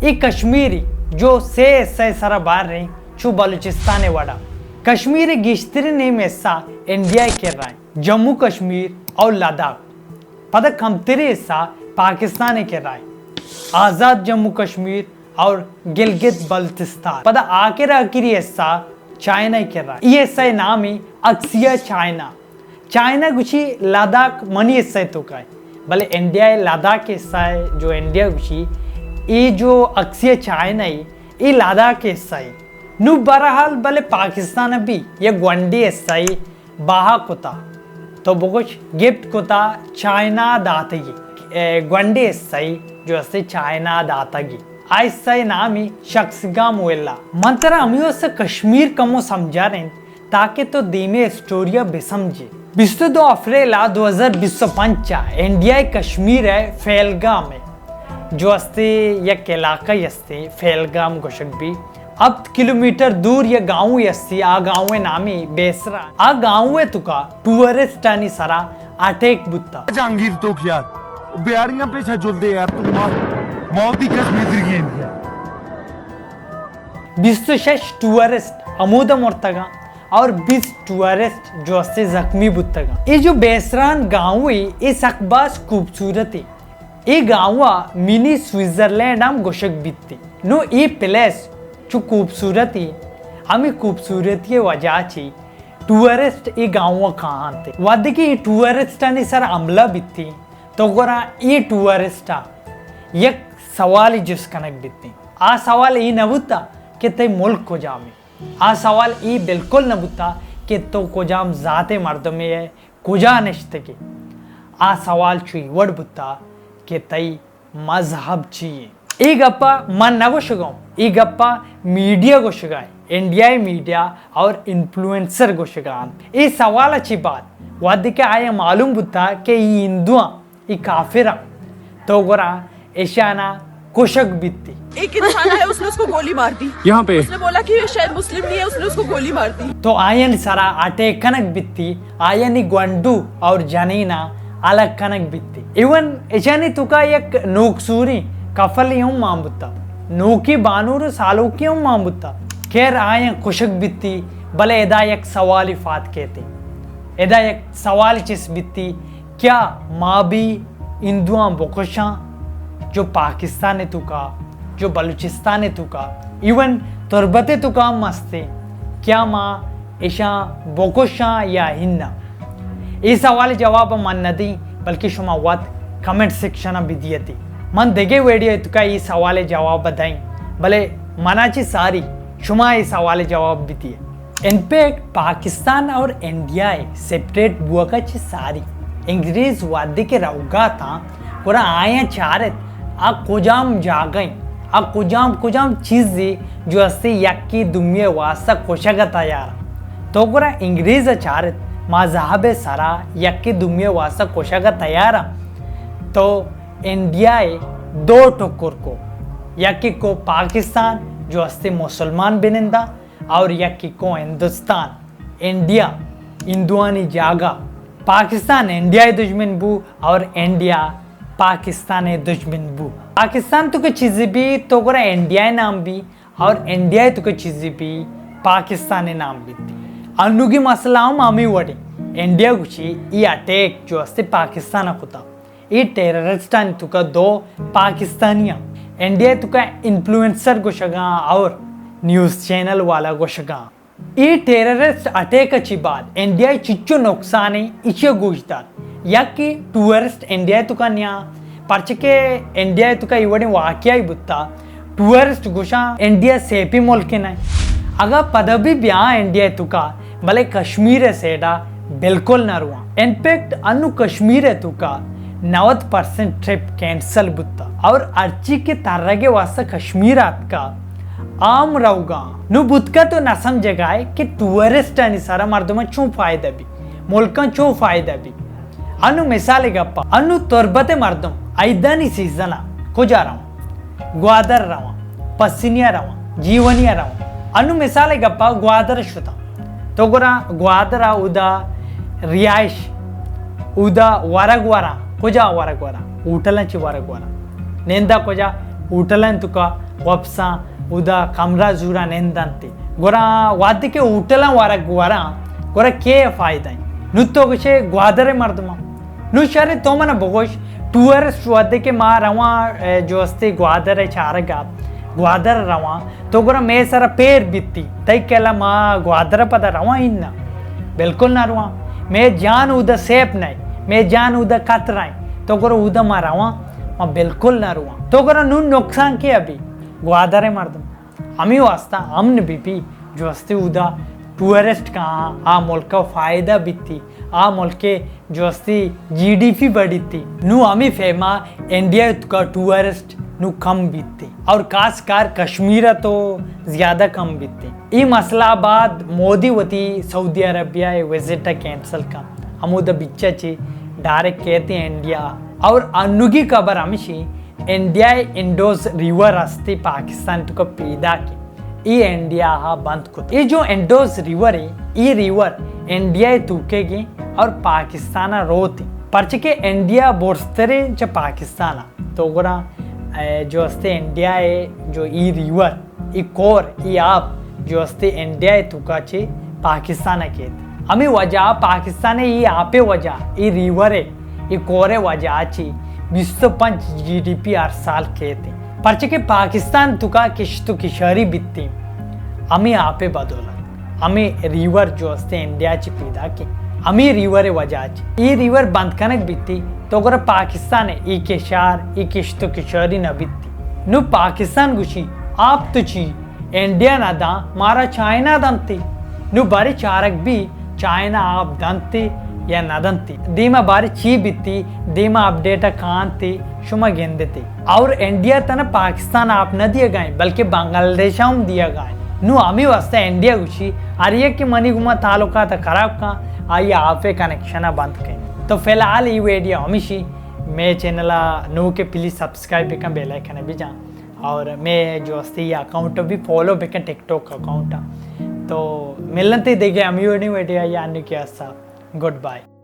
اے کشمیری جو سے حصہ سرا بار رہی، چو بلوچستان وڑا۔ کشمیر گیشترین نیم حصہ انڈیا کرائیں، جموں کشمیر اور لداخ۔ پدا کمتری حصہ پاکستان کرائیں، آزاد جموں کشمیر اور گلگت بلتستان۔ پدا آخر آخری حصہ چائنا کرائیں۔ یہ حصہ نامی اکسیا چائنا۔ چائنا گوشی لداخ منی حصہ توکا ہے، بلے انڈیا لداخ حصہ ہے جو انڈیا گوشی، اے جو اکسیا چائنا ہے، اے لداخ حصہ ہے۔ نو بہرحال بلے پاکستان بھی یہ گونڈی حصہ ہے، باہا کتا، تو بگوش گپت کتا چائنا داتگی، اے گونڈی حصہ ہے جو اسے چائنا داتگی۔ آ حصہ نامی شخص گام ویلا۔ من ترا ہمیو سے کشمیر کمو سمجھا رہے، تاکہ تو دیمے اسٹوریا بسمجھے۔ بیست و دو اپریل دو ہزار بیست و پنچ ء انڈیا ء کشمیر ء پہلگام ء جو استے یک علاقہ استے، پہلگام گوشگ بی، ہپت کلومیٹر دور یک گاؤں استی، آ گاؤں ء نامی بیسرا۔ آ گاؤں ء توکا ٹورسٹانی سرا اٹیک بوتا۔ جہانگیر تو کیا بیاریاں پیچھا جل دے یار، تو موت، موت ہی کس مدر گئی انڈیا۔ بیست و شش ٹورسٹ ہمودا مرتگاں اور بیست ٹورسٹ جو استے زخمی بوتگاں۔ اے جو بیسران گاؤں ہے، اے سک باز خوبصورت ہے۔ اے گاؤں ء منی سوئٹزرلینڈ ہم گوشگ بیتی۔ نو اے پلیس چو خوبصورت ہے، ہمیں خوبصورتی وجہ چی ٹورسٹ اے گاؤں ء کاہاں تے۔ وہدے کہ اے ٹورسٹانی سر حملہ بیتی، تو گورا اے ٹورسٹ ء یک سوال جست کنگ بیتی۔ آ سوال اے نہ بوتا کہ تئی ملک کجام ہے۔ آ سوال اے بالکل نہ بوتا کہ تو کجام ذات مردمے ہے، کجا نشتگے۔ آ سوال چوئی وڑ بوتا کہ تئی مذہب چی ہے۔ اے گپا من نہ گوشگاؤں، اے گپا میڈیا گوشگا ہے، انڈیا میڈیا اور انفلوئنسر گوشگا انت۔ اے سوال چی بعد وہدے کہ آیا معلوم بوتا کہ اے ہندواں، اے کافراں، تو گورا ایشانا کشگ بیتی۔ ایک انسان آیا، اس نے اس کو گولی مار دی۔ یہاں پہ؟ اس نے بولا کہ یہ شاید مسلم نہیں ہے، اس نے اس کو گولی مار دی۔ تو آیانی سرا اٹیک کنگ بیتی، آیانی گونڈو اور جنینا الگ کنگ بیتی۔ ایون ایشانی توکا یک نوکسوری کفلی ہم مان بوتا، نوکی بانور و سالوکی ہم مان بوتا۔ خیر آیاں کشگ بیتی، بلے ادا یک سوالی فات کیتی، ادا یک سوال چست بیتی، کیا ما بھی ہندواں بکشاں جو پاکستان توکا، جو بلوچستان توکا، ایون تربت توکا ہم ہستے، کیا ما ایشاں بکشاں یا ہنہ؟ اے سوال جواب من نہ دیں، بلکہ شما وت کمنٹ سیکشن ء بدیتی۔ من دگہ ویڈیو توکا اے سوال جواب دیں، بلے منا چی ساری شما اے سوال جواب بدیے۔ ان فیکٹ پاکستان اور انڈیا ء سیپریٹ بوگا چہ ساری انگریز وہدے کہ روگا اتاں، گڑا آیاں چارت آ کجام جاگہ انت، آ کجام کجام چیزے جو استے یکے دومی واسطہ کشگ ء تیار انت۔ تو گڑا انگریز ء چارت مذہب ء سرا یکے دومی واسطہ کشگ ء تیار انت۔ تو انڈیا ء دو ٹکر کو، یکے کو پاکستان جو استے مسلمان بنندہ، اور یکے کو ہندوستان، انڈیا، ہندوانی جاگہ۔ پاکستان انڈیا ء دژمن بو اور انڈیا پاکستان ء دژمن بو۔ پاکستان توکا چیزے بی تو گڑا انڈیا ء نام بی اور انڈیا توکا چیزے بی پاکستان ء نام بیتی۔ انوگی مسئلہ ہم ہمے وڑیں۔ انڈیا گوشی اے اٹیک جو استے پاکستان ء کتا۔ اے ٹیررسٹانی توکا دو پاکستانی آں۔ انڈیا توکا انفلوئنسر گوشگاں اور نیوز چینل والا گوشگاں۔ اے ٹیررسٹ اٹیک چی بعد انڈیا چچو نقصان ہے، ایشی گوش دار۔ یکے ٹورسٹ انڈیا توکا نیا، پرچہ کہ انڈیا توکا اے وڑیں واقعہ بوتا۔ ٹورسٹ گوشاں انڈیا سیپی ملک نہ۔ اگا پدا بھی بیا انڈیا توکا، بلے کشمیر سیڈا بالکل نہ رواں۔ ان فیکٹ انو کشمیر توکا نود پرسنٹ ٹرپ کینسل بوتا اور ہرچی کہ ترگ واسطہ کشمیر آتکا عام روگا۔ نو بوتکا تو نہ سمجھگائے کہ ٹورسٹانی سرا مردماں چون فائدہ بی، ملکاں چون فائدہ بی۔ انو مثال گپا، انو تربت مردم عیدانی سیزنا کجا رواں؟ گوادر رواں، پسنیا رواں، جیونیا رواں۔ انو مثال گپا گوادر شتاں۔ تو گڑا گوادر اودا رہائش، اودا ورگ وراں، کجا ورگ وراں؟ ہوٹلاں چی ورگ وراں۔ نندا کجا؟ ہوٹلاں توکا وپساں، اودا کمرہ زوراں نندنتی۔ گڑا وہدے کہ ہوٹلاں ورگ وراں، گڑا کئے فائدہ ایں؟ نوں تو گشے گوادر ءِ مردماں۔ نوں شریں تو منا بگوش، ٹورسٹ وہدے کہ ما رواں، اے، جو استی گوادر ءِ چارگا، گوادر رواں، تو گڑا مئے سرا پیر بیتی، تئی کلا ما گوادر ءَ پدا رواں؟ اناں، بالکل نہ رواں۔ مئے جان اودا سیف نہ ایں، مئے جان اودا خطرہ ایں، تو گڑا اودا ما رواں؟ ما بالکل نہ رواں۔ تو گڑا نوں نقصان کئے بی؟ گوادر ءِ مردم۔ ہمے واسطہ امن بہ بی، جو استی اودا ٹورسٹ کاں، آ ملک ءَ فائدہ بیتی، آ ملک ءِ جو استی جی ڈی پی بڑھیتی۔ نوں ہمے فیما انڈیا ءِ توکا ٹورسٹ نوں کم بیتی اور خاص کر کشمیر ءَ تو زیادہ کم بیتی۔ اے مسئلہ بعد مودی وتی سعودی عربیہ ءِ وزٹ ءَ کینسل کن، ہمودا بچا چی ڈائریکٹ کیتی انڈیا۔ اور انوگی خبر ہمیشی، انڈیا ءِ انڈوز ریور استی پاکستان توکا پیداک ایں، اے انڈیا ءَ بند کت۔ اے جو انڈوز ریور ایں، اے ریور انڈیا ءِ توکا گیں اور پاکستان ءَ روت ایں، پرچہ کہ انڈیا برزتر ایں چہ پاکستان ءَ۔ تو گڑا، اے، جو استی انڈیا ءِ جو اے ریور، اے کور، اے آپ جو استی انڈیا ءِ توکا چی پاکستان ءَ کیت۔ ہمے وجہ ءَ پاکستان ءِ اے آپ ءِ وجہ، اے ریور ءِ، اے کور ءِ وجہ ءَ چی بیست و پنچ جی ڈی پی ہر سال کیت ایں۔ پرچہ کہ پاکستان توکا کشت و کشاری بیت ایں، ہمے آپ ءِ بدولت، ہمے ریور جو استی انڈیا ءَ چی پیداک ایں، ہمے ریور ءِ وجہ ءَ چی۔ اے ریور بند کنگ بیتی، تو گڑا پاکستان ءِ اے کشار، اے کشت و کشاری نہ بیتی۔ نوں پاکستان گوشی، آپ تو چی؟ انڈیا نہ داں، مارا چائنا دنتی۔ نوں بارے چارگ بی، چائنا آپ دنتی یا نہ دنتی۔ دیما بارے چی بیتی، دیما اپڈیٹ کانتی، شما گندتی۔ اور انڈیا تنا پاکستان آپ نہ دیگا ایں، بلکہ بنگلہ دیش ہم دیگا ایں۔ نوں ہمے واسطہ انڈیا گوشی، ہر یک کہ منی گوما تعلقات خراب کن، آئی آپ ءِ کنکشن بند کن۔ تو فی الحال اے ویڈیو ہمیشی، مئے چینل ءَ نوک ئے پلیز سبسکرائب بکن، بیل آئیکن بجن۔ اور مئے جو استی اکاؤنٹ بھی فالو بکن، ٹک ٹاک اکاؤنٹ۔ تو ملنتے دگہ ہمے وڑیں ویڈیو ءَ، یعنی کہ اسا گڈ بائے۔